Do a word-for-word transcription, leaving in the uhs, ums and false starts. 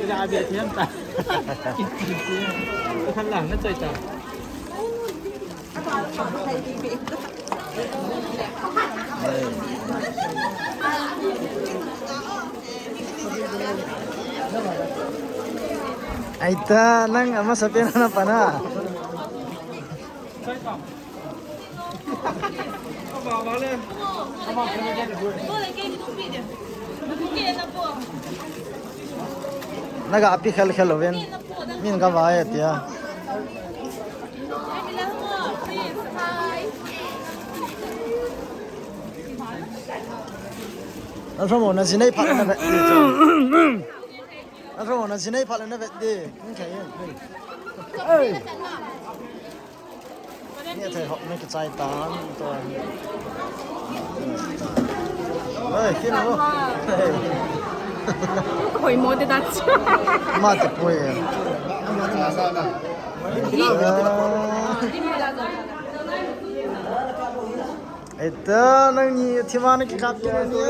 Ina abi athiam ta. Khan lang na choi ta. Aita, nang amasa pen na pana. Naga api khel khel uvin. Min ka vai tia. Nang thamo na sinei phat na vet. Nang thamo na sinei phat na vet di. Nang khai. Ei. Ni thei hok ni kichai tan to. Ei, kin mo. Hoi mo de dat. Ma te poi. Eita, nang ni thima na kikap kina ni.